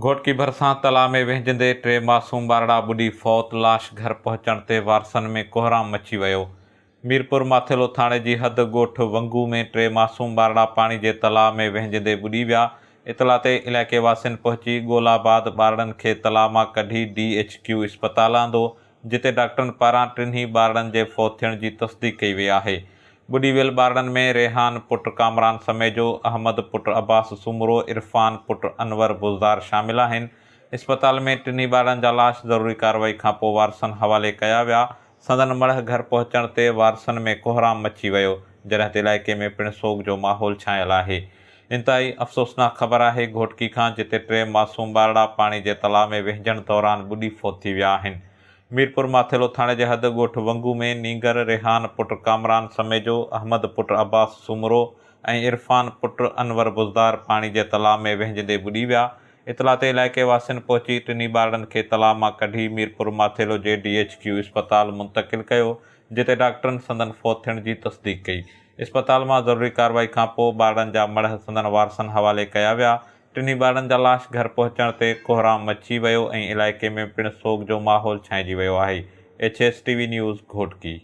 گهوٽڪي ڀرسان تلاء ۾ وهنجندي ٽي معصوم ٻارڙا ٻڏي فوت، لاش گهر پهچڻ تي وارثن ۾ ڪهرام مچي ويو. ميرپور ماٿيلو ٿاڻي جي حد ڳوٺ ونگو ۾ ٽي معصوم ٻارڙا پاڻي جي تلاء ۾ وهنجندي ٻڏي ويا. اطلاع تي علائقي واسين پهچي ڳولا بعد ٻارڙن کي تلاء مان ڪڍي ڊي ايڇ ڪيو اسپتال آندو، جتي ڊاڪٽرن پاران ٽنهي ٻارڙن جي فوت ٿيڻ جي تصديق ڪئي وئي آهي. ٻڏي ويل ٻارڙن ۾ ريحان پٽ ڪامران سميجو، احمد پٽ عباس سومرو، عرفان پٽ انور بوزدار شامل آهن. اسپتال ۾ ٽنهي ٻارڙن جا لاش ضروري ڪارروائي کانپوء وارثن حوالي ڪيا ويا. سندن مڙهه گهر پهچڻ تي وارثن ۾ ڪهرام مچي ويو، جڏهن ته علائقي ۾ پڻ سوڳ جو ماحول ڇانيل آهي. انتهائي افسوسناڪ خبر آهي گهوٽڪي کان جتي ٽي معصوم ٻارڙا پاڻي جي تلاء ۾ وهنجڻ دوران ٻڏي فوت ٿي ويا آهن. ميرپور ماٿيلو ٿاڻي جي حد ڳوٺ ونگو ۾ نينگر ريحان پٽ ڪامران سميجو، احمد پٽ عباس سومرو ۽ عرفان پٽ انور بوزدار پاڻي جي تلاء ۾ وهنجندي ٻڏي ويا. اطلاع تي علائقي واسين پهچي ٽنهي ٻارڙن کي تلاء مان ڪڍي ميرپور ماٿيلو جي ڊي ايڇ ڪيو اسپتال منتقل ڪيو، جتي ڊاڪٽرن سندن فوت ٿيڻ جي تصديق ڪئي. اسپتال مان ضروري ڪارروائي کانپوء ٻارڙن جا مڙهه سندن وارثن حوالي ڪيا ويا. ٽنهي ٻارڙن جا لاش گهر پهچڻ تي ڪهرام مچي ويو ۽ علائقي ۾ پڻ سوڳ جو ماحول ڇانئجي ويو آهي. H S T V news Ghotki.